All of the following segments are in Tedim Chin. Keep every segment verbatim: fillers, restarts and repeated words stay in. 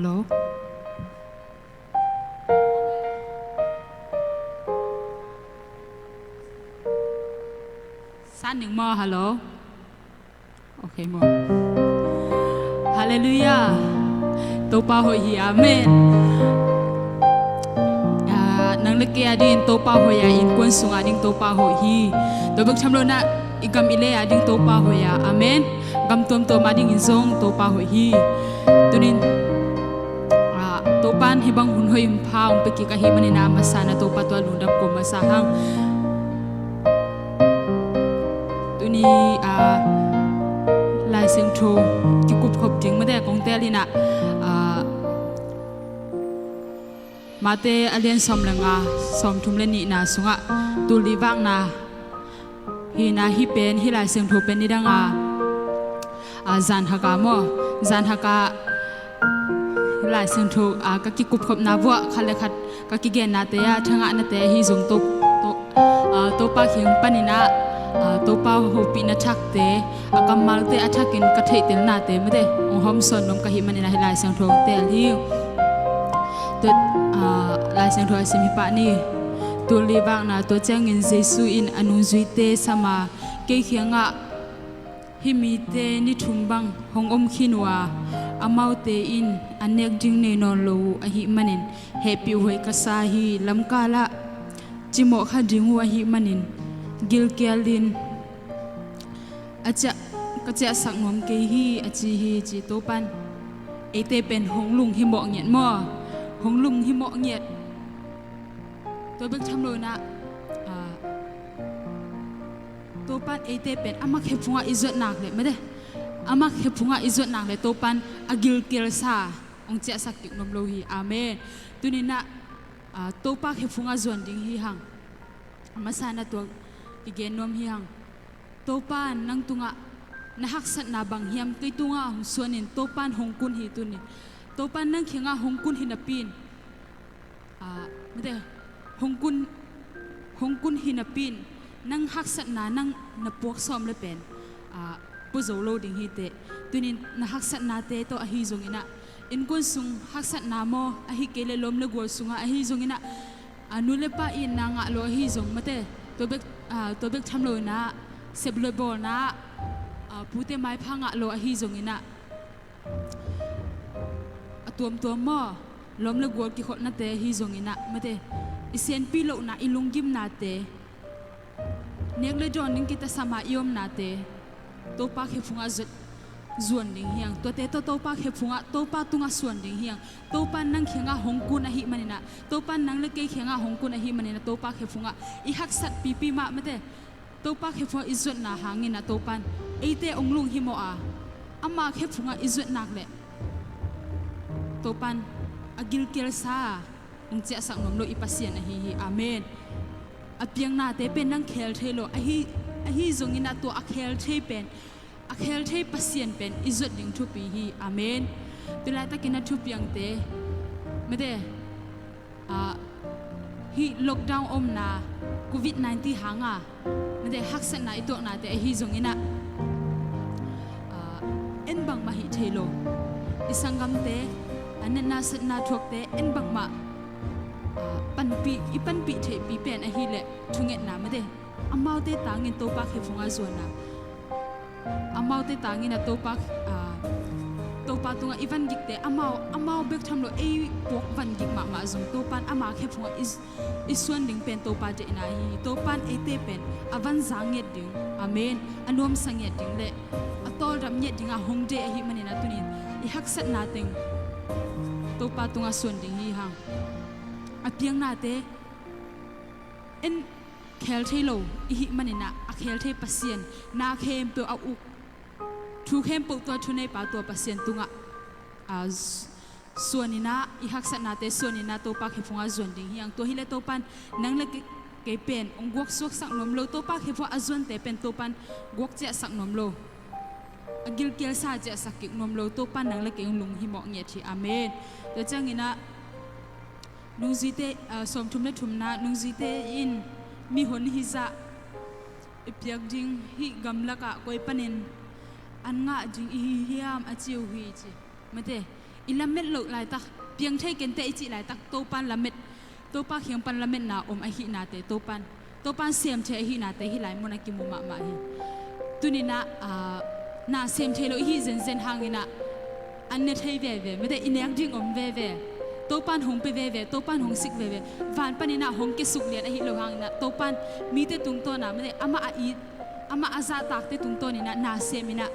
Hello. San ning maw, hello. Ok maw. Halleluiah. Topa hoih hi, amen. Ah, nang le kei adingin Topa hoih a, innkuan sung ading Topa hoih hi. Tua bek tham lo inah i gam i lei ading Topa hoih a, amen. Gam tuamtuam adingin zong Topa hoih hi. Tunin, ah, Topan hih bang hun hoih hun pha hong pia kik ahih manin a masa inah Topa tungah lungdam ko masa hang. Tuni, ah, Lai Siangtho kikupkhop ding mate kong teel inah, ah, Mate a lian sawm le nga, sawmthum le nihna sungah tul li vakna hi inah, hih pen, hih Lai Siangtho pen nidang a, a, zan hak a maw, zan hak a Lai Siangtho, a, ka kikupkhopna vuah khat le khat ka kigennate ah thangahnate ahi zong To, To, a, Topa kiang panin ah, a, Topa hopihna thakte, a kammalte a thakin ka theihtelnate mate hong hawmsawn nuam ka hih manin ah hih Lai Siangtho hong teel hi. Tua, a, Lai Siangtho a sim hi pah ni. Tul li vakna. Tua ciangin Jesu in a nungzuite sam a, kei kiangah, hih mite ni thum bang hong om khin uh a, amaute in an nek ding nei nawn lo uh ahih manin hehpihhuai ka sa hi. Lamkal ah cimawh kha ding uh ahih manin gilkialin a ciah, ka ciahsak nuam kei hi, a ci hi, ci. Topan eite pen hong lunghimawh ngiat maw, hong lunghimawh ngiat. Tua bek tham lo inah, a, Topan eite pen ama khe phungah i zuat nak leh mate, ama khe phungah i zuat nak leh Topan a gilkialsa hong ciahsak kik nuam lo hi. Amen. Tuni inah, a, Topa khe phungah zuan ding hi hang. A masa inah tua kigen nuam hi hang. Topan nang tungah na haksatna bang hiam kei tungah hong suanin, Topan hong kun hi tuni. Topan nang kiangah hong kun hi napi in, a, mate, hong kun, hong kun hi napi in, nang haksatna nang na puak sawm le pen, a, pua zo lo ding hi teh. Tunin na haksatnate tawh ahi zong inah, innkuan sung haksatna maw, ahih kei leh lawm le gual sungah ahi zong inah, a, nu le pa itna ngah lo ahi zong mate, tua bek, a, tua bek tham lo inah, sep le bawlna, a, pute maipha ngah lo ahi zong inah, a tuamtuam maw, lawm le gual kikholhnate ahi zong inah mate, i senpi lohna, i lunggimnate, nek le dawn ding kitasam a i omnate, Topa khe phungah zuat, zuan ding hi hang. Tuate tawh Topa khe phungah, Topa tungah suan ding hi hang. Topan nang kiangah hong kun ahih manin ah, Topan nang le kei kiangah hong kun ahih manin ah, Topa khe phungah i haksat pipi mah mate, Topa khe phungah i zuatna hangin ah Topan eite hong lunghimawh a, ama khe phungah i zuat nak leh Topan a gilkialsa hong ciahsak nuam lo i Pasian ahi hi. Amen. A piaknate pen nang khel thei lo ahi, ahi zong inah tua a khel thei pen, a khel thei Pasian pen i zuat ding thupi hi. Amen. Tulaitakin a thupiangte mate, a, hih lockdown omna, covid nineteen hanga mate haksatna i tuaknate ahi zong inah, a, en bangmah hih thei lo. I sanggamte, a, natna satna thuakte en bangmah, a, panpih, i panpih theihpih pen ahih leh thungetna mate, amaute tangin Topa khe phungah zuan a, amaute tangin ah Topa, a, Topa tungah i van gikte, amau, amau bek tham lo, ei puak van gik mahmah zong Topan ama khe phungah i, i suan ding pen Topa deihna hi. Topan eite pen a van za ngiat ding, amen, a nuamsa ngiat ding le a tawldam ngiat dingah hong deih ahih manin ah tunin i haksatna teng Topa tungah suan ding hi hang. A piaknate en khel thei lo i hih manin ah, a khel thei Pasian, na khempeuh a uk, thu khempeuh tua thuneipa tua Pasian tungah, a, s-, suan inah, i haksatnate suan inah Topa khe phungah zuan ding hi hang. Tua hileh Topan nang le ke-, kei pen hong guak suaksak nuam lo, Topa khe phungah a zuante pen Topan guak ciahsak nuam lo, a gilkialsa ciahsak kik nuam lo, Topan nang le kei hong lunghimawh ngiat hi. Amen. Tua ciangin ah, nungzuite, a, sawmthum le thumna, nungzuite in mihon hizah i piak ding, hih gamlakah koi panin an ngah ding i hi hiam a ci uh hi, ci. Mate, I lamet loh laitak, piang thei kei inteh i cih laitak, Topan lamet, Topa kiang pan lametna om ahihnate, Topan, Topan sem thei ahihnate hih lai munah kimu mahmah hi. Tuninah, ah, na sem thei lo i hih zenzen hanginah, an ne thei veve, mate, i nek ding om veve, Topan hong pia veve, Topan hong sik veve, van paninah hong kiasuk lian ahi lo hanginah, Topan mite tungtawnah, mate, amah a it, amah a zahtakte tungtawninah na seminah,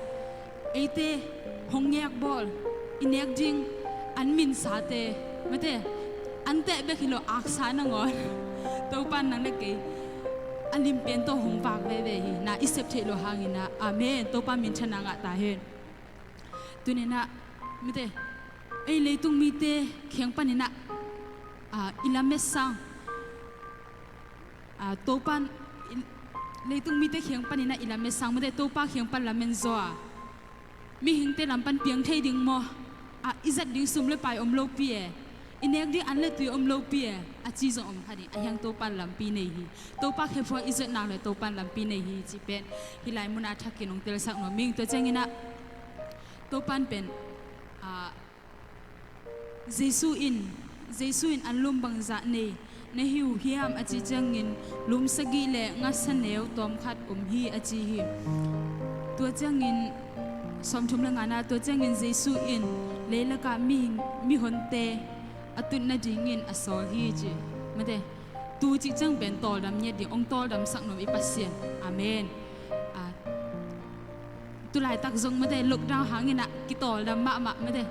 eite hong ngekbawl, i nek ding an minsate, mate, an teh bek hi lo, aksa nangawn Topan nang le kei a limpian tawh hong vak veve hi. Na i sep theih loh hanginah, amen, Topa minthanna ngah ta hen. Tuninah, mate, ei leitung mite kiang paninah, ah, i lamet sang, ah, Topan, i, leitung mite kiang paninah i lamet sang, mate, Topa kiang pan lamen zaw a, mihingte lam pan piang thei ding maw? Ah, i zat ding sum le pai om lopi e, i nek ding an le tui om lopi e, a ci zong om kha ding, a hiang Topan lampi nei hi. Topa khe phuak i zat nak le Topan lampi nei hi, ci pen hih lai munah thakin hong telsak nuam ing. Tua cianginah Topan pen, ah, Jesu in, Jesu in anlum bangzah nei na hi uh hiam, a cih ciangin lum sagih le ngasa neu tawmkhat om hi, a ci hi. Tua ciangin, sawmthum le ngana, tua ciangin Jesu in leilakah mihing, mihonte a tut nadingin a sawl hi, ci. Mate, tu cih ciang pen tawldam ngiat ding, hong tawldamsak nuam i Pasian. Amen. Ah, tulaitak zong, mate, lockdown hanginah kitawldam mahmah, mate.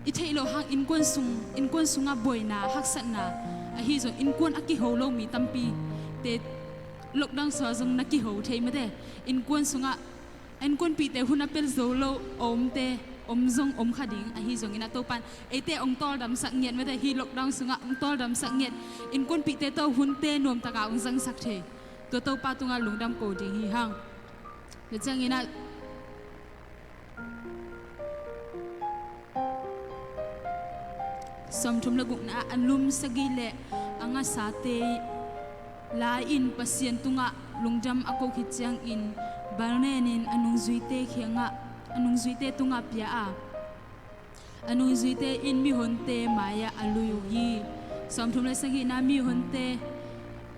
I theih loh hang innkuan sung, innkuan sungah buaina, haksatna, ahi zong innkuan a kiho lo mi tampite lockdown sungah zong na kiho thei, mate. Innkuan sungah, innkuanpihte hun a pel zo lo a omte om zong om kha ding, ahi zonginah Topan eite hong tawldamsak ngiat, mate, hih lockdown sungah hong tawldamsak ngiat, innkuanpihte tawh hunte nuamtakah hong zangsak thei. Tua Topa tungah lungdam ko ding hi hang. Tua cianginah sawmthum le gukna ah, a lum sagih le a ngasate lai-in Pasian tungah lungdam a ko khit ciangin balnenin a nungzuite kiangah, a nungzuite tungah pia a, a nungzuite in mihonte mai-ah a lui uh hi. Sawmthum le sagihna, mihonte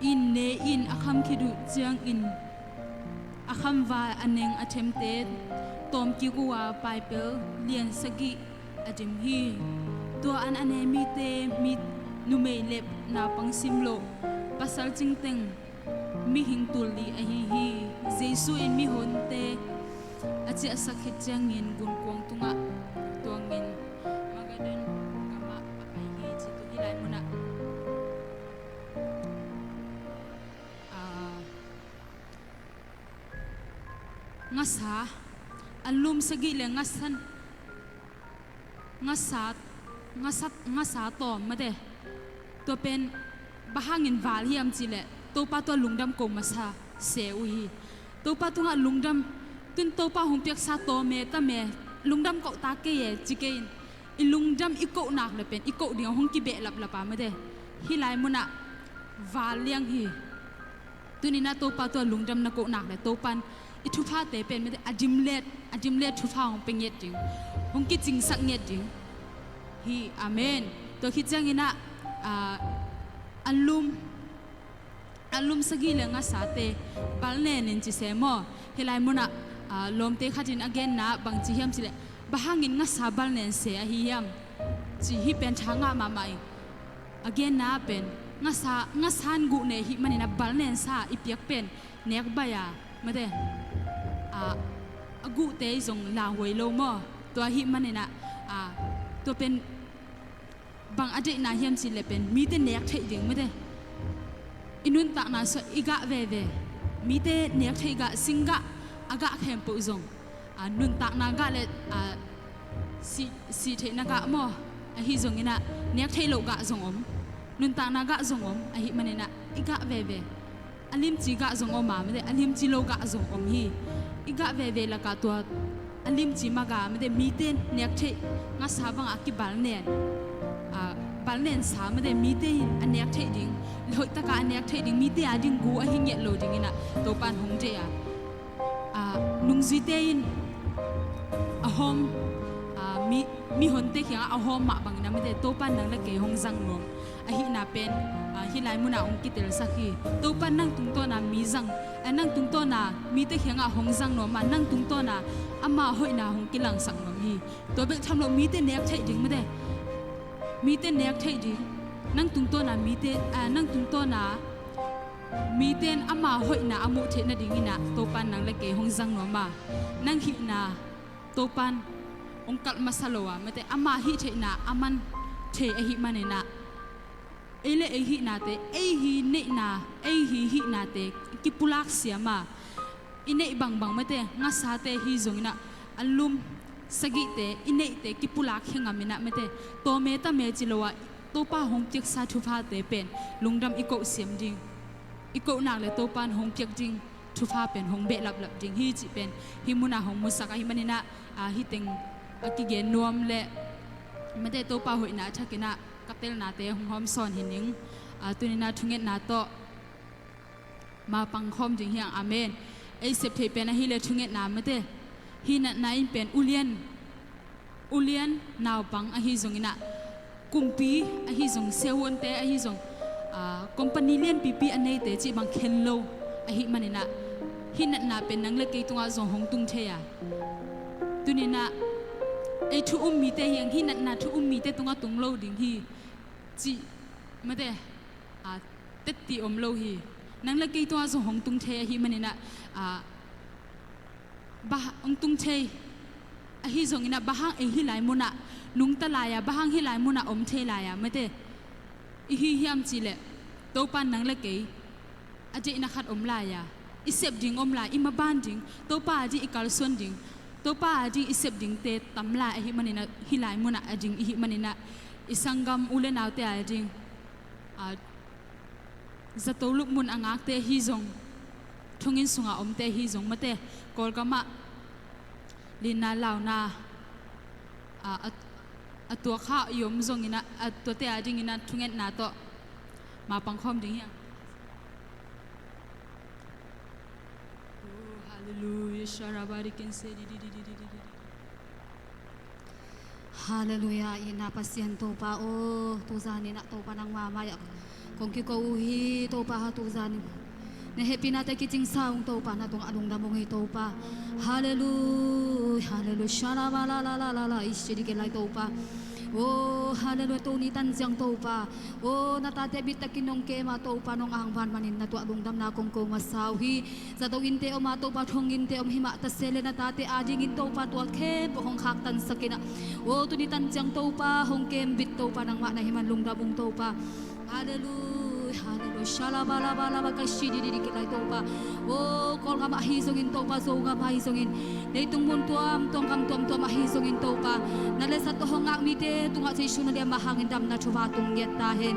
in ne in a kham khit uh ciangin a khamval a neng a themte tawmkik uh a, paipel lian sagih a dim hi. Tua an a ne mite, mi numei le naupang sim loh, pasal cingteng mihing tul li ahi hi. Jesu in mihonte a ciahsak khit ciangin gunkuang tungah tuangin Magadan gamah a pai hi, ci. Tua hih lai munah, ah, ngasa, a lum sagih le ngasan, ngasa, ngasa, ngasa tawm, mate. Tua pen bang hangin val hiam cih leh Topa tungah lungdam ko masa se uh hi. Topa tungah lungdam, tun Topa hong piaksa tawm e, tam e, lungdam ko ta kei e, ci kei in, i lungdam i koh nak le pen i koh ding a hong kibehlap lap a, mate. Hih lai munah val liang hi. Tuninah Topa tungah lungdam na koh nak le Topan i thuphate pen, mate, a dimlet, a dimlet thupha hong pia ngiat ding, hong kicingsak ngiat ding hi. Amen. Tua khit cianginah, ah, a lum, a lum sagih le ngasate balnenin ci se maw? Hih lai munah, ah, lawmte khatin a genna bang ci hiam cih leh, bang hangin ngasa balnen se ahi hiam, ci. Hih pen tha ngah mahmah ing. A genna pen ngasa, ngasan guh ne hih maninah balnensa i piak pen nek baih a, mate, a, a guhte zong lauhuai lo maw? Tua hih maninah, a, tua pen bang a deihna hiam cih leh pen mite nek theih ding, mate, i nuntakna sungah i gah veve, mite nek theih gah, sing gah, a gah khempeuh zong, a, nuntakna gah le, a, sih, sih theihna gah maw? Ahi zonginah nek theih loh gah zong om, nuntakna gah zong om. Ahi maninah i gah veve, a limci gah zong om a, mate, a limci lo gah zong om hi. I gah veve lakah tua a limci mah gah, mate, mite nek theih ngasa bangah kibalnen, a, balnensa, mate, mite in a nek theih ding, hoihtakah a nek theih ding, mite a ding gu ahi ngiat lo dinginah Topan hong deih a, a, nungzuite in a hong, a, mi, mihonte kiangah a hawm mah bangin a mite Topa in nang le kei hong zang nuam ahihna pen, ah, hih lai munah hong kitelsak hi. Topa in nang tungtawna mi zang, ah, nang tungtawna mite kiangah hong zang nuam a, nang tungtawna ama hoihna hong kilangsak nuam hi. Tua bek tham lo, mite nek theih ding mite, mite nek theih ding, nang tungtawna mite, ah, nang tungtawna mite in ama hoihna a muh theih nadingin ah Topa in nang le kei hong zang nuam a, nang hihna Topa in hong kalh masa lo a, mite ama hih theihna a man thei ahih manin ah, ei le ei hihnate, ei hi neihna, ei hi hihnate kipulak siam a, i neih bangbang mite, ngasate hi zongin ah, a lum sagihte, i neihte kipulak hi ngamin ah mite, tawm e, tam e ci lo a, Topa hong piaksa thuphate pen lungdam i koh siam ding, i koh nak le Topa in hong piak ding thupha pen hong behlaplap ding hi cih pen hih munah hong musak ahih manin ah, ah, hih teng a kigen nuam le mite Topa hoihna a thakin ah ka telnate hong hawmsawn hi ning. Ah, tuni-in ah thungetna tawh mapang khawm ding hi hang. Amen. Ei sep theih pen ahih leh thungetna mite, hih natna in pen ulian, ulian naupang ahi zongin ah, kumpi ahi zong, siavuante ahi zong, ah, company lianpipi a neite cih bang khen lo ahih manin ah, hih natna pen nang le kei tungah zong hong tung thei a, tuni-in ah ei thu um mite hi hang, hih natna thu um mite tungah tung lo ding hi cih mite, ah, tetti om lo hi. Nang le kei tungah zong hong tung thei ahih manin ah, ah, bang hong tung thei ahi zongin ah, bang hang ei hih lai munah nungta lai a, bang hang hih lai munah om thei lai a mite i hi hiam cih leh, Topa in nang le kei a deihna khat om lai a, i sep ding om lai, i maban ding, Topa a ding i kalsuan ding, Topa a ding i sep dingte tam lai ahih manin ah, hih lai munah a ding i hih manin ah, i sanggam u le naute a ding, ah, zato lupmun a ngakte hi zong, thonginn sungah omte hi zong mite, Kawlgamah linna launa, a, a, a tuak kha i om zongin ah, a tuate a dingin ah thungetna tawh mapang khawm ding hi hang. Oh, hallelujah. Sharabari kense di di di di di di di. Hallelujah, itna Pasian Topa aw, tuzanin ah Topa nangma mai-ah kong kiko uh hi Topa, ha tuzanin na hehpihnate kicingsa ung Topa, na tungah lungdam ung hi Topa. Hallelujah, hallelujah, shalabalalalala, ishi dikit lai Topa. Oh, hallelujah, tuni tan ciang Topa. Oh, na tate bittakin nong kem a Topa nong angvan manin na tungah lungdamna kong ko masa uh hi. Zato innte om a Topa, thonginnte om hi mah ta se le na tate a dingin Topa tua khempeuh hong khaktansak in ah. Oh, tuni tan ciang Topa, hong kembit Topa nangmah na hi man lungdam ung Topa. Hallelujah, hallelujah. Shalabalabalaba ka shi di di di kilai Topa. Oh, Kawlgam ahi zongin Topa, Zogam ahi zongin, leitung mun tuamtuam, gam tuamtuam ahi zongin Topa, na letsat tawh hong ngak mite tungah Jesu na liamma hangin damna thupha tung ngiat ta hen.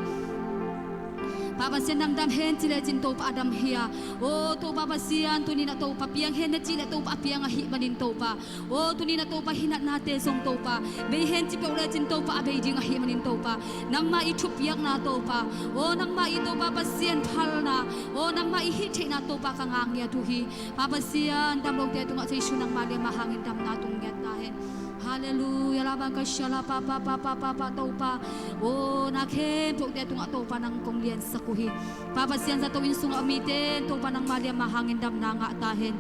Pa Pasian, nang dam hen ci lecin Topa a dam hi a. Oh, Topa Pasian, tuni-in ah Topa piang hen na cih leh Topa a piang ahih manin Topa. Oh, tuni-in ah Topa hih natnate zong Topa bei hen ci peuh lecin Topa a bei ding ahih manin Topa, nangmah i thupiakna Topa, oh, nangmah i Topa Pasian phalna, oh, nangmah i hih theihna Topa ka ngak ngiat uh hi. Pa Pasian, dam lote tungah Jesu nangma liamma hangin damna tung ngiat ta hen. Hallelujah, labang ka shala pa pa pa pa pa pa Topa. Oh, na khempeuhte tungah Topa nang kong liansak uh hi. Pa Pasian, zato inn sungah mite Topa nangma liamma hangin damna ngah ta hen.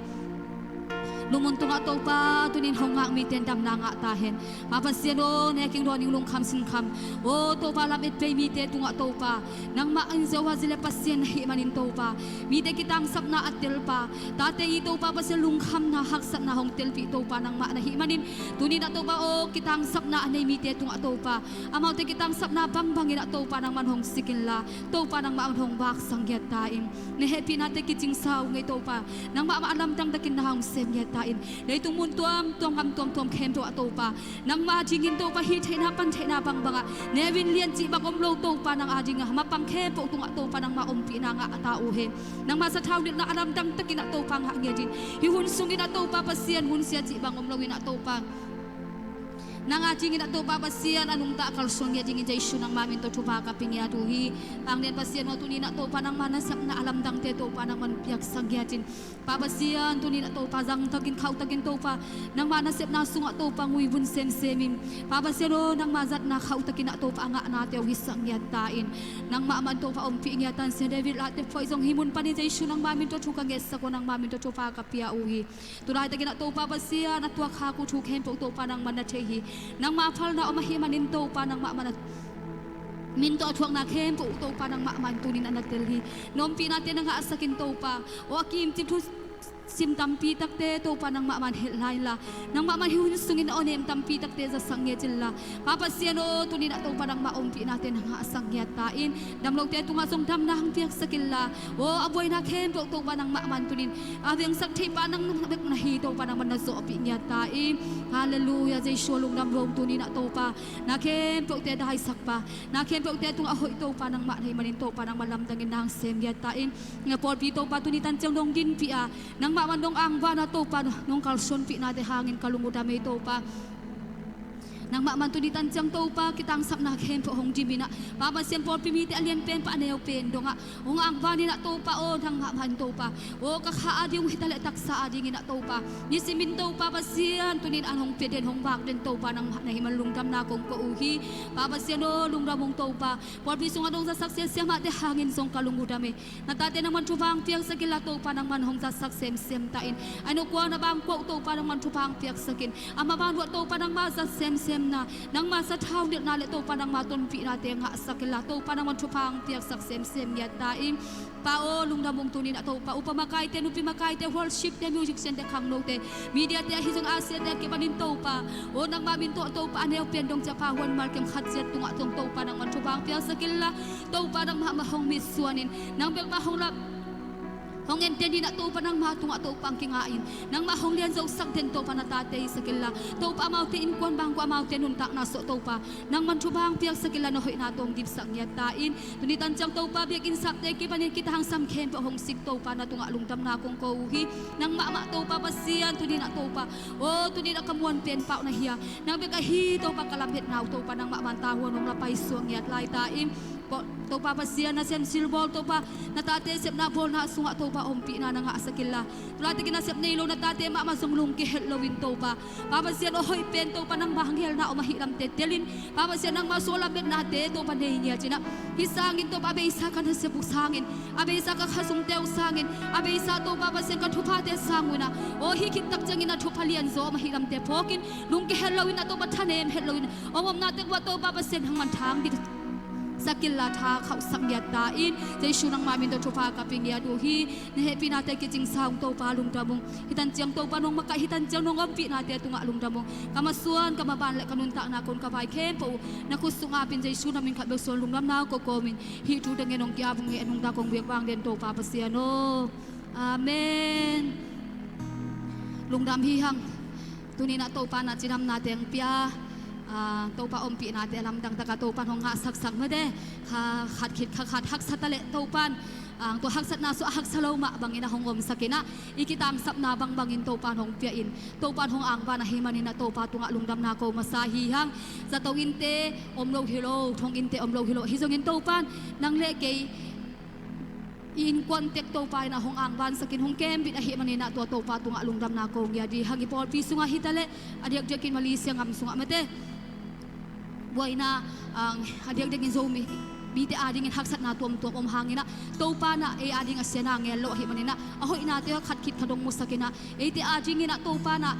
Lungmun tungah Topa tuni-in hong ngak mite in damna ngah ta hen. Pa Pasian aw, neking dawning lungkham sinkham, oh, Topa lamet vei mite tungah Topa, nangmah in Jehovah Jireh Pasian ahih manin Topa, mite kitangsapna a telpa, tate i Topa Pasian lungkhamna haksatna hong telpih Topa nangmah na hih manin, tuni-in ah Topa aw, kitangsapna a nei mite tungah Topa, amaute kitangsapna bangbangin ah Topa nangman hong sik inla, Topa nangmah hong vaksak ngiat ta in. Na hehpihnate kicingsa ung ei Topa, nangmah mah a lamdang takin na hong sem ngiat ta in. Leitung mun tuamtuam, gam tuamtuam khempeuh ah Topa, nangma dingin Topa hih theihna pan theihna bangbangah, neu in lian cih bang om lo Topa, nang a dingin mapang khempeuh tungah Topa nangma ompihna ngah ta uh hen. Nangma sathau nilhna a lamdang takin ah Topa ngah ngiat in. Hih hun sungin ah Topa Pasian, hun sia cih bang om loin ah Topa, Nang a dingin ah Topa Pasian a nungta a kalsuan ngiat dingin Jesu nangma min tawh thupha ka pia ngiat uh hi. Pangden Pasian aw, tuni-in ah Topa nangma nasepna a lamdangte Topa nangman piaksak ngiat in, Pa Pasian, tuni-in ah Topa zangtakin khauhtakin Topa nangma nasepna sungah Topa nguivun semsem in, Pa Pasian aw, nangma zatna khauhtakin ah Topa a ngahnate uh hisak ngiat ta in, nangmah man Topa ompih ngiat ta in. Sia David lahte phuai zong hih mun panin Jesu nangma min tawh thu ka ngetsak uh, nangma min tawh thupha ka pia uh hi. Tulaitakin ah Topa Pasian a tuakhak uh thu khempeuh Topa nangman na thei hi. Nangma phalna om ahih manin Topa nangmah man a min tawh a thuakna khempeuh Topa nangmah man tuni-in ah na tel hi. Na ompihnate na ngahsak in Topa aw, a kimcip thu sim tampi takte Topa nangmah man helh lai inla, nangmah man hih hun sungin a awnem tampi takte zasak ngiat inla, Pa Pasian aw, tuni-in ah Topa nangmah ompihnate na ngahsak ngiat ta in, damlote tungah zong damna hong piaksak inla, aw, a buaina khempeuh Topa nangmah man tuni-in a vengsak theihpa nang bek na hi Topa nangman na zawhpih ngiat ta in. Halleluiah, Jesu a lungdam lo, tuni-in ah Topa na khempeuhte daisakpa, na khempeuhte tungah a hoih Topa nangmah na hih manin Topa nangmah lamdangin na hong sem ngiat ta in. Na pawlpi Topa tuni tanciang nong dinpih a, nangmah man nong angvan a Topa nong kalsuanpihnate hangin ka lung uh dam ei Topa. Nangmah man tuni tanciang Topa kitangsapna khempeuh hong dim in ah, Pa Pasian, pawlpi mite a lianpen pan a neupen dongah hong angvan in ah Topa aw, nangmah man Topa aw, ka kha a ding uh hitaleh taksa a dingin ah Topa nisimin Topa Pasian tuni-in an hong pia den hong vak den Topa nangmah na hih man lungdamna kong ko uh hi. Pa Pasian aw, lungdam ung Topa. Pawlpi sungah nong zatsak siasia mahte hangin zong ka lung uh dam ei. Na tate nangman thupha hong piaksak inla Topa nangman hong zatsak semsem ta in. Ai nokua na bangkua uh Topa nangman thupha hong piaksak in, a maban uh ah Topa nangma zat semsemna, nangma sathau nilhna le Topa nangma tonpihnate ngahsak inla Topa nangman thupha hong piaksak semsem ngiat ta in. Pa aw, lungdam ung tuni-in ah Topa, upa makaite, nupi makaite, worshipte, musiciante, khangnote, mediate ahi zong a siate a kipanin Topa aw, nangma min tawh Topa a neupen dong ciah pa huan malkem khat ciat tungah zong Topa nangman thupha hong piaksak inla, Topa nangmah mah hong mitsuan in, nang bek mah hong lap hong enten in ah Topa nangma tungah Topa hong kinga in, nangmah hong lianzosak den Topa na tate hisak inla, Topa amaute innkuan bangkua amaute nuntakna suah Topa nangman thupha hong piaksak inla, na hoihna tawh hong dipsak ngiat ta in. Tuni tanciang Topa biakinn sapte kipanin kitangsam khempeuh hong sik Topa na tungah lungdamna kong ko uh hi. Nangmah mah Topa Pasian tuni-in ah Topa aw, tuni-in ah ka muan pen pau na hi a, nang bek ahi Topa ka lamhetna uh Topa nangmah man tavuan hong la paisuak ngiat lai ta in. Topa Pasian, nasem silbawl Topa, na tate sepna bawlna sungah Topa ompihna na ngahsak inla, tulaitakin nasep nei lo na tate mahmah zong lungkia het loin Topa, Pa Pasian aw, hoih pen Topa nangma hong helna om ahih lamte telin, Pa Pasian nangma sung a lametnate Topa nei ngiat in ah, hih sangin Topa a beisa ka nasep uh sangin, a beisa ka khasungte uh sangin, a beisa Topa Pasian ka thuphate sang uh in ah, aw, hih khit tak ciangin a thupha lianzaw om ahih lamte phawkin, lungkia het loin ah Topa thanem het loin, a omnate uh ah Topa Pasian nangman thang ding sak inla tha khauhsak ngiat ta in, Jesu nangma min tawh thupha ka pia ngiat uh hi. Na hehpihnate kicingsa ung Topa, lungdam ung. Hih tanciang Topa nong makaih, hih tanciang nong ompihnate tungah lungdam ung. Ka masuan, ka maban le ka nuntakna kon ka vai khempeuh uh na khut sungah pin Jesu na min khat bek suang lungdamna ko kawmin hih thu dangin hong ki-ap ung hi. A nungta kong biak vang den Topa Pasian aw. Amen. Lungdam hi hang. Tuni-in ah Topa na cidamna teng pia, ah, Topa ompihna te lamdang taka Topa hong ngahsaksak mate, kha khat khit kha khat haksa ta leh Topa, ah, tua haksatna sung a haksa lo mah bangin a hong omsak in ah, i kitangsapna bangbangin Topa hong pia in, Topa hong angvan ahih manin ah Topa tungah lungdamna ko masa hi hang. Zato innte om lo hi lo, thong innte om lo hi lo, hi zongin Topa nang le kei i innkuan tek Topa in ah hong angvansak in hong kembit ahih manin ah tua Topa tungah lungdamna ko ngiat hi hang. I pawlpi sungah hi ta leh, a diakdiakin Malaysia ngam sungah mate, buaina, ah, a diakdiakin Zomi mite adingin haksatna tuamtuam om hangin ah, Topa in ah ei ading a siana ngel lo ahih manin ah, a hoihnate khat khit khat hong musak in ah, eite adingin ah Topa in ah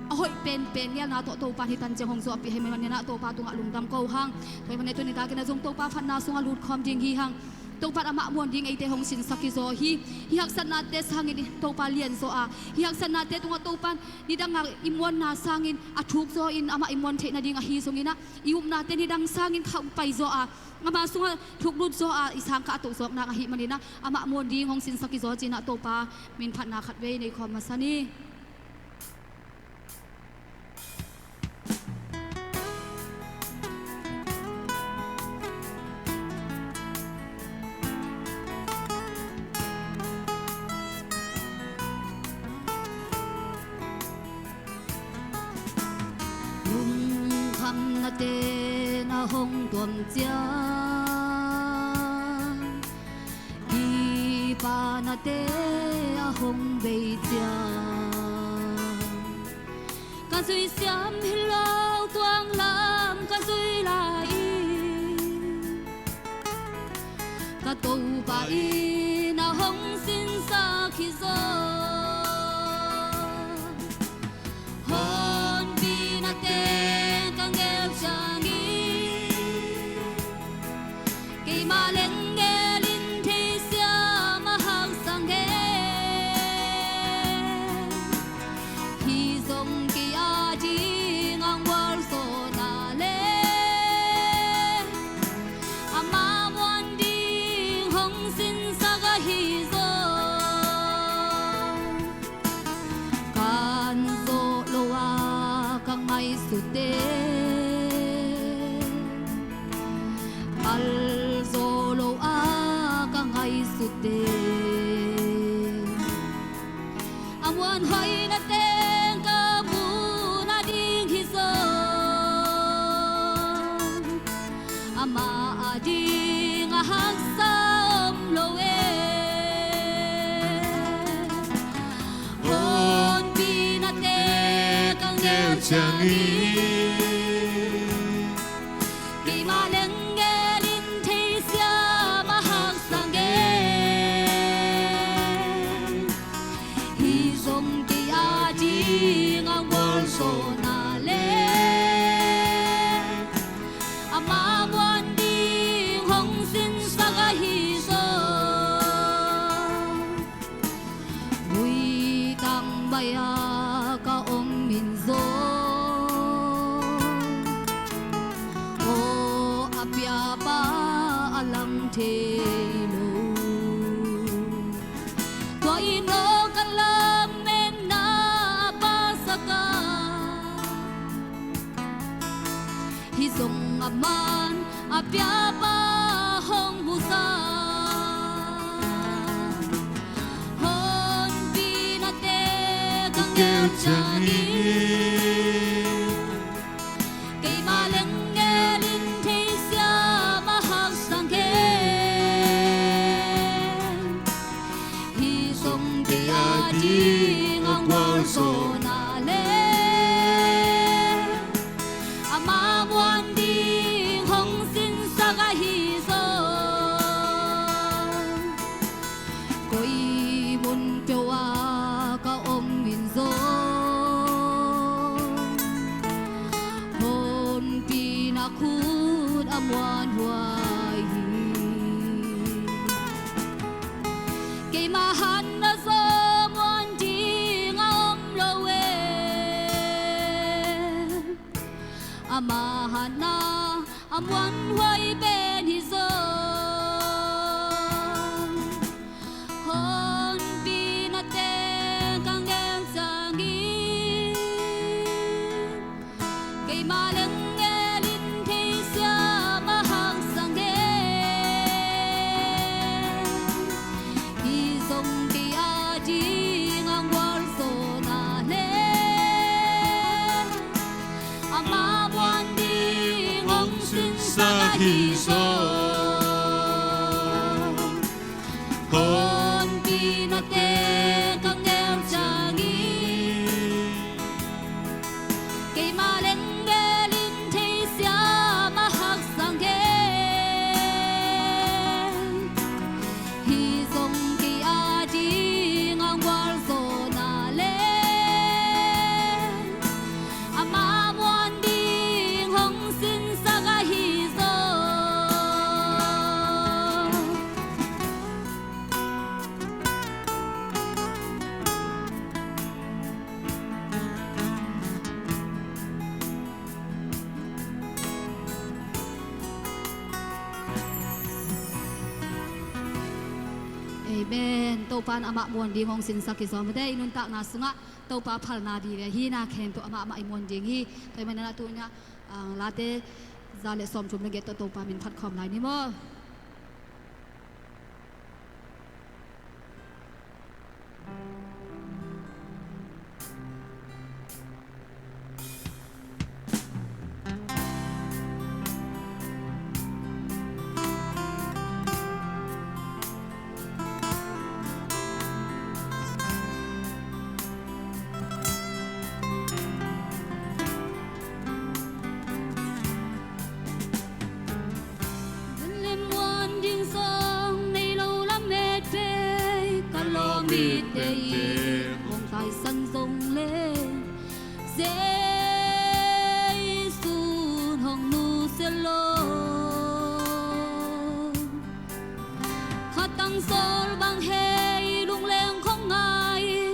a hoih penpen ngelna tawh Topa in hih tanciang hong zawhpih ahih manin ah Topa tungah lungdam ko hang. Tua ahih manin tuni takin ah zong Topa phatna sungah lutkhawm ding hi hang. Topa in amah muan ding eite hong sinsak hi zaw hi. Hih haksatnate sangin Topa lianzaw a, hih haksatnate tungah Topa in nidang a i muanna sangin a thukzaw in amah i muan theih nading ahi zongin ah, i upnate nidang sangin khauh paizaw a, ama sungah thuklut zaw a, i sangkah a tohzawk nang ahih manin ah, amah muan ding hong sinsak hi zaw ci-in ah Topa min phatna khatvei nei khawm masa ni. Ten a hong tuam ciang, kipana te a hong bei ciang, ka zui siam hi lo, tuang lam ka zui lai in, ka Topa in a hong sinsak hi zaw. Honpina te ka ngel ciangin, keima leng ngel in theisiam a haksa ngen. Hih zong kei a ding a gualzawhna le, ama muan ding hong sinsak ahi zaw. Kan zawh lo a ka ngaihsut te, kal zawh lo a ka ngaihsut te, a muanhuaina teng ka muhna ding hi zaw. Amah a ding a haksa om lo e. Honpina te ka ngel ciangin, keima leng ngel in theisiam a haksa ngen. Hih zong kei a ding a gualzawhna le, ama muan ding hong sinsak ahi zaw. Muitang bai-a ka om in zaw, aw a piapa a lang thei lo. Tua in aw ka lametna a pasak a, hih zong aman a piapa hong musak. Honpina te ka ngel ciangin, keima leng ngel in theisiam a haksa ngen. Hih zong kei a ding a gualzawhna le, ama muan ding hong sinsak ahi zaw. Koi mun peuh ah ka om in zaw, honpina khut a muanhuai hi. Keima hatna zaw muan ding a om lo e. Ama hatna a muanhuai pen hi zaw. Honpina te ka ngel ciangin, keima leng ngel in theisiam a haksa ngen. Hih zong kei a ding a gualzawhna le, ama muan ding hong sinsak ahi zaw. Honpina te ka ngel ciangin, keima leng ngel in theisiam a haksa ngen. Hih zong kei a ding a gualzawhna le, ama muan ding hong sinsak ahi zaw. Amen. Topa in amah muan ding hong sinsak hi zaw. Mate, i nuntakna sungah Topa phalna vive hi. Na khempeuh amah amah i muan ding hi. Tua ahih manin ah tuni-ah, ah, Late za le sawmthum le giat tawh Topa min phat khawm lai ni maw. taisan zong le Jesu'n hong nusia lo. Khatang sawl bang hei lungleng khong ngai,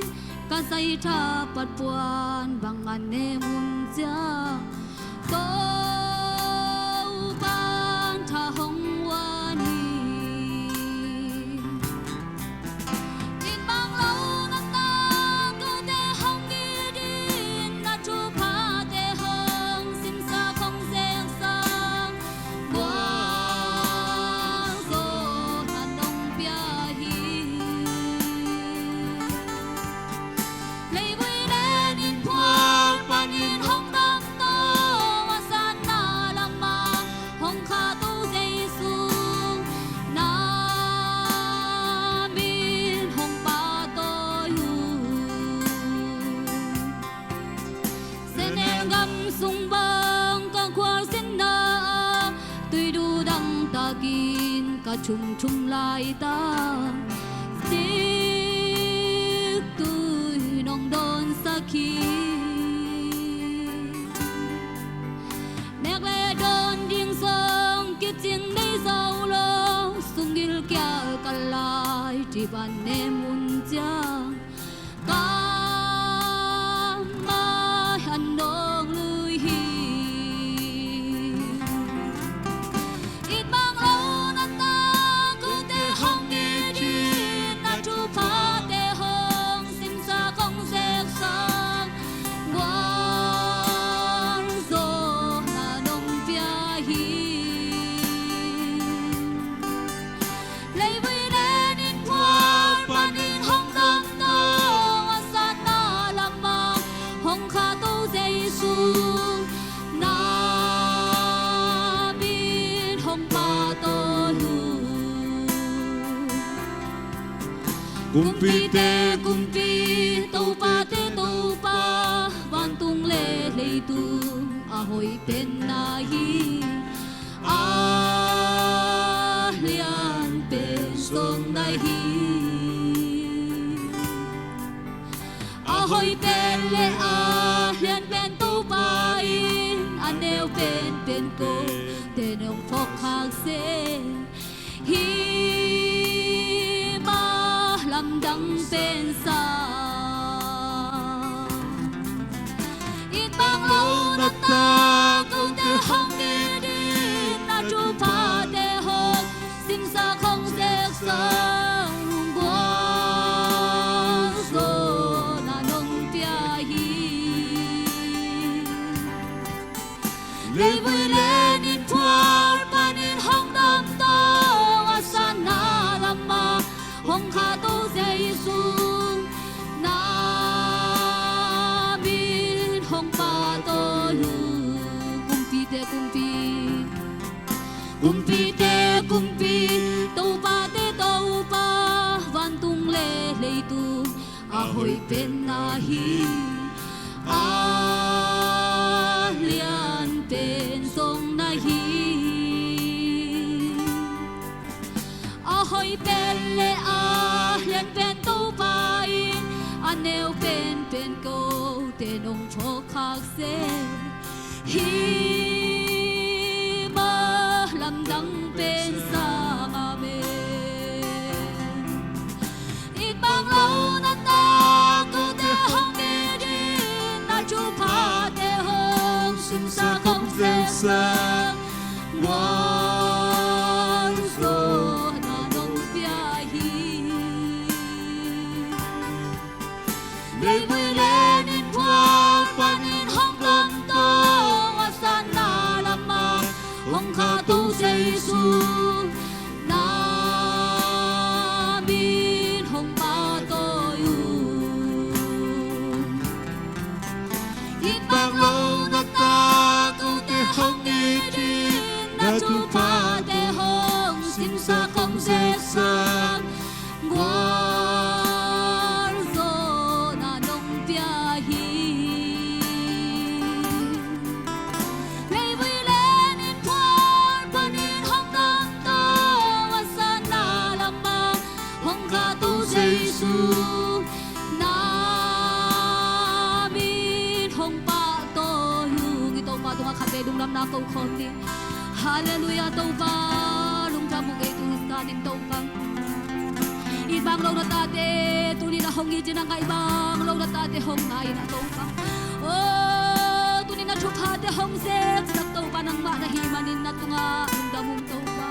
ka zaitha pat puan bang a nem un ciang, Topa'n tha hong uan hi. It bang lo na tang kote hong it in, na thuphate hong simsak hong zeksak, gualzawhna nong pia hi. Leivui le nin phual panin hong damto, a satna lamah hong khahto Jesu, na min hong pahtawi uh. Senel gam sung bang ka khualzinna ah, tuidu dang takin ka thumthum laitak, siktui nong dawnsak hi. Nek le dawn ding zong kicing nei zo lo, sunggil kial ka lai, thip a nem un ciang, ka mai an nong lui hi. It bang lo na tang kote hong it in, na thuphate hong simsak hong zeksak, gualzawhna nong pia hi. Leivui le nin phual panin hong damto, a satna lamah hong khahto Jesu, na min hong pahtawi uh. Kumpite Kumpi, Topate Topa, vantung le leitung a hoih pen na hi, a lian pen zong na hi. A hoih pen le a lian pen Topa in, a neu penpen kote nong phawk khak seh, hih mah lamdang pen sa. It bang lo na tang kote hong it in, na thuphate hong simsak hong zeksak, gualzawhna nong pia hi. Leivui le nin phual panin hong damto, a satna lamah hong khahto Jesu, na min hong pahtawi uh. Kumpite Kumpi, Kumpite Kumpi, Topate Topa, vantung le leitung a hoih pen na hi, a lian pen zong na hi. A hoih pen le a lian pen Topa in, a neu penpen kote nong phawk khak seh, hih mah lamdang pen sa. Amen. It bang lo na tang kote hong it in, na thuphate hong simsak hong zeksak, gualzawhna nong pia hi. Leivui le nin phual panin hong damto, a satna lamah hong khahto Jesu, na min hong pahtawi uh. It bang lo na tang kote hong it in, na thuphate hong simsak hong zeksak, gualzawhna nong pia hi. Leivui le nin phual panin hong damto, a satna lamah hong khahto Jesu, na Khatvei lungdamna ko khawm ni. Halleluiah Topa, lungdam ung ei, tu zan in Topa. It bang lo na tate tuni na hong it in a, ngaih bang lo na tate hong ngai in a Topa. Oh, tuni na thuphate hong zeksak Topa, nangmah na hih manin na tungah lungdam ung Topa.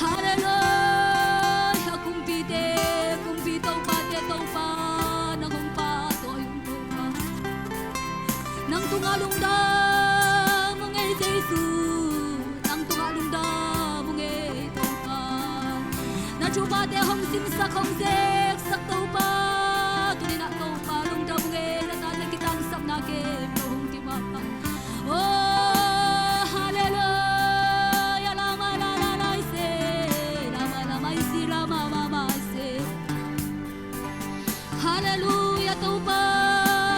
Halleluiah, kumpite kumpi, topate Topa, nang hong pahtawi ung Topa. Nang tungah lungdam ung ei Jesu, nang tungah lungdam ung ei Topa. Na thuphate hong simsak hong zeksak Topa, tuni na Topa lungdam ung ei, na tate kitangsapna kem lo hong kimapang. Oh, halleluiah, lama la la la ise, lama lama isi, lama mama ise. Halleluiah Topa,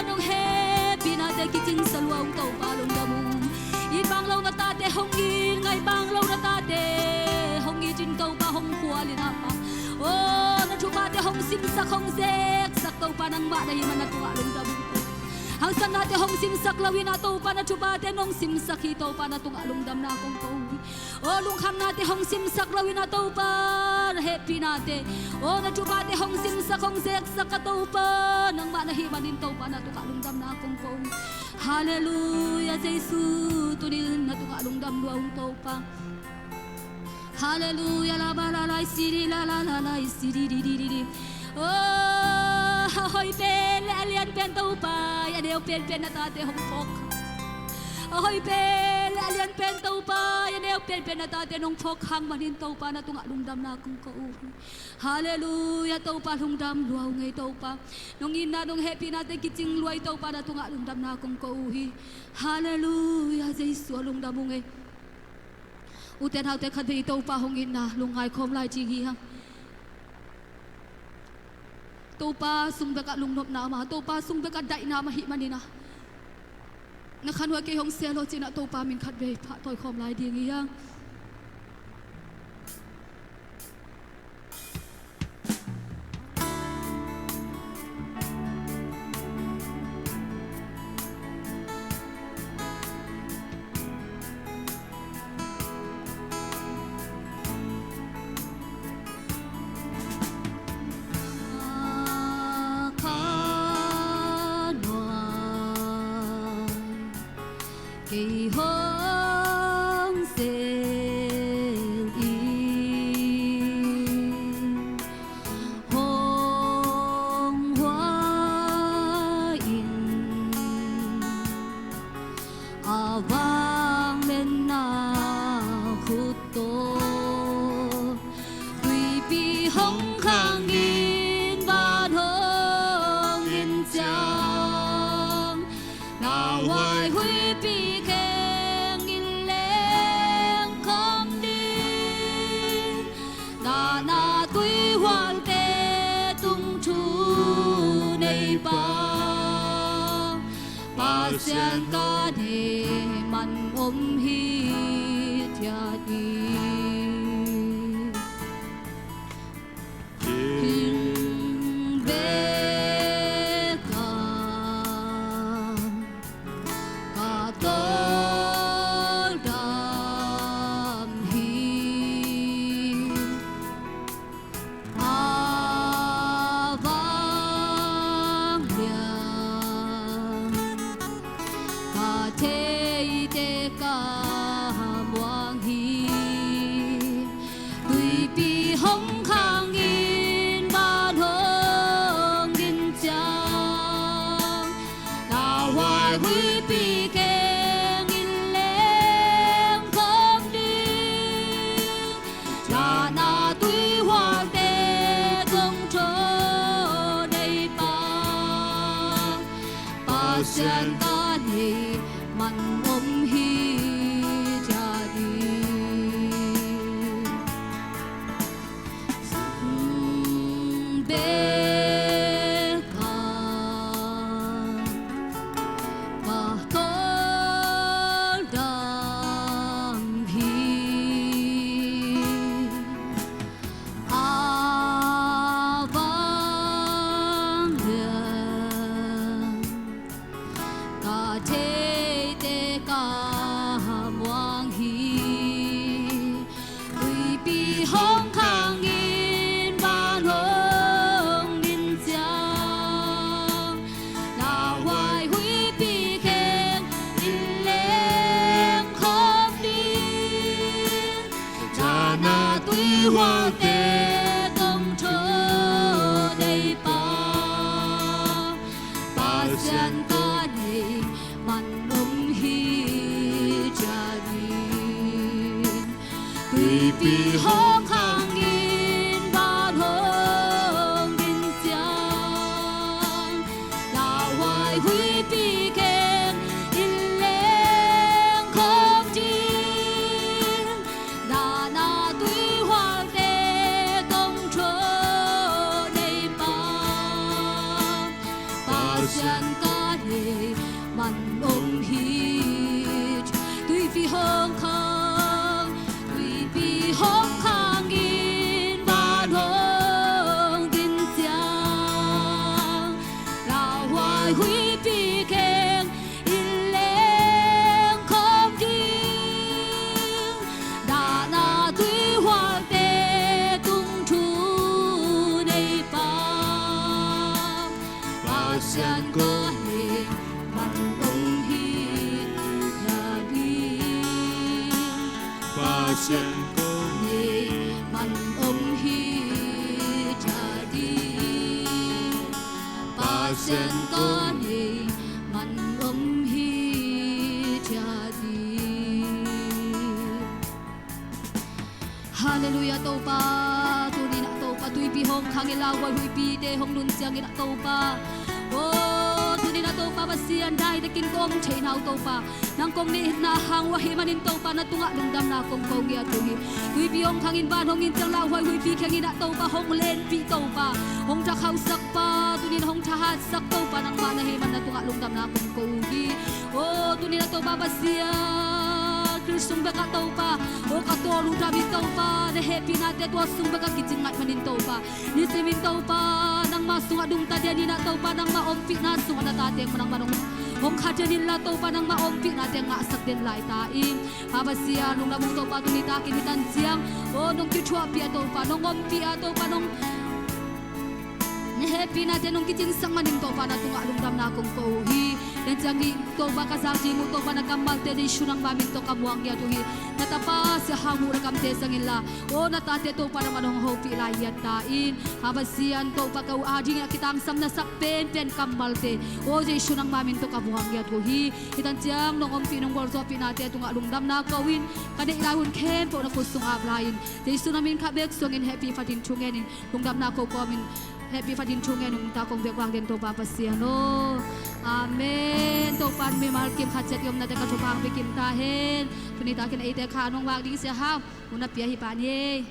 nong hehpihnate kicingsa lua ung Topa, lungdam ung. It bang lo na tate hong it, ngaih bang lo na tate hong it in Topa, hong khual in a pa. Oh, na thuphate hong simsak hong zeksak Topa, nangmah na hih man na tungah lungdam ung Topa. Haksatnate hong simsak lo in a Topa, na thuphate nong simsak hi Topa, na tungah lungdamna kong ko hi. Oh, lungkhamnate hong simsak lo in a Topa, na hehpihnate, oh, na thuphate hong simsak hong zeksak a Topa, nangmah na hih manin Topa, na tungah lungdamna kong ko hi. Halleluiah Jesu, tuni na tungah lungdam lua ung Topa. Halleluiah, la ba la la isi di, la la la la isi di di di di di. Oh, a hoih pen le a lian pen Topa, a neu penpen na tate hong phawk. A hoih pen le a lian pen Topa, a neu penpen na tate nong phawk hang manin Topa, na tungah lungdamna kong ko uh hi. Halleluiah Topa, lungdam lua ung ei Topa. Nong itna nong hehpihnate kicing lua hi Topa, na tungah lungdamna kong ko uh hi. Halleluiah Jesu, a lungdam ung ei. Ute naute, khatvei Topa hong itna lungngai khawm lai ding hi hang. Topa sung bekah lungnopna mah, Topa sung bekah daihna mah hih manin a, na khanhuai kei hong selo cin a Topa min khatvei pahtawi khawm lai ding hi hang. Kei hong sel in, hong huai in, a vangliatna khut tawh tuipi hong khang in, van hong in ciang, na huai huipi kheng in leng khawm ding. Dahna tuihualte tung thu nei pa, Pasian ka neih man om hithiat hi. Hing bek a ka tawldam hi. A vanglian ka theite ka muang hi. Tuipi hong khang in, van hong in ciang, na huai huipi kheng in leng khawm ding. Dahna tuihualte tung thu nei pa, Pasian ka neih man om hithiat hi. Hing bek a ka tawldam hi. A vanglian ka theite Gualte tungthu nei pa, Pasian ka nei man om hi ciat in. Tuipi hong khangin van hong din ciang, lauhuai huipi kheng in leng khawm ding. Dahna tuihualte tungthu nei pa, Pasian ka nei man om hi ciat. Tuipi hong khang, tuipi hong khangin van hong din ciang, lauhuai huipi kheng in leng khawm ding. Dahna tuihualte tungthu nei pa, Pasian ka nei man om hi ciat in. Pasian ka nei man om hi ciat in. Pasian ka nei man om hi ciat in. Halleluiah Topa, tuni-in ah Topa tuipi hong khangin lauhuai huipite hong nun ciangin ah Topa, aw tuni-in ah Topa Pasian, daitakin ka om theihna uh Topa, nang kong neihna hang uh ahih manin Topa, na tungah lungdamna kong ko ngiat uh hi. Tuipi hong khangin van hong in ciang lauhuai huipi khengin ah Topa hong lenpih Topa, hong thakhausak pa, tuni-in hong thahatsak Topa nangmah na hih man na tungah lungdamna kong ko uh hi. Aw tuni-in ah Topa Pasian, thil sung bekah Topa, aw ka tawl uh tam hi Topa, na hehpihnate tua sung bekah kicing ngaih manin Topa, nisimin Topa nangmah sungah dungta den in ah Topa, nangmah ompihna sungah na tate nangmah nong hong kha den inla Topa, nangmah ompihna teng ngahsak den lai ta in. Pa Pasian, lungdam ung Topa, tuni takin hih tan ciang, aw nong kithuahpih a Topa, nong ompih a Topa, nong na hehpihnate nong kicinsak manin Topa, na tungah lungdamna kong ko uh hi. Tua ciang hih Topa ka zak ding uh Topa, na kammalte Jesu nangmah min tawh ka muang ngiat uh hi. Na tapa Sia Hau Muh na kamte zang inla, aw na tate Topa nangmah nong hopih lai ngiat ta in. Pa Pasian, Topa ka u adingin a kitangsam na sak penpen kammalte, aw Jesu nangmah min tawh ka muang ngiat uh hi. Hih tan ciang nong ompih nong gualzawhpihnate tungah lungdamna ko-in, ka neih lai hun khempeuh na khut sung ap lai-in, Jesu na min khat bek suangin hehpih fatin thungen in, lungdamna ko kawmin hehpih fatin thungen ung ta, kong bek vak den Topa Pasian aw. Amen. Topa'n mimal kim khat ciat i omnate ka thupha hong pia kim ta hen. Tuni takin eite kha nong vak ding Sia Hau Muh na pia hi pah ni.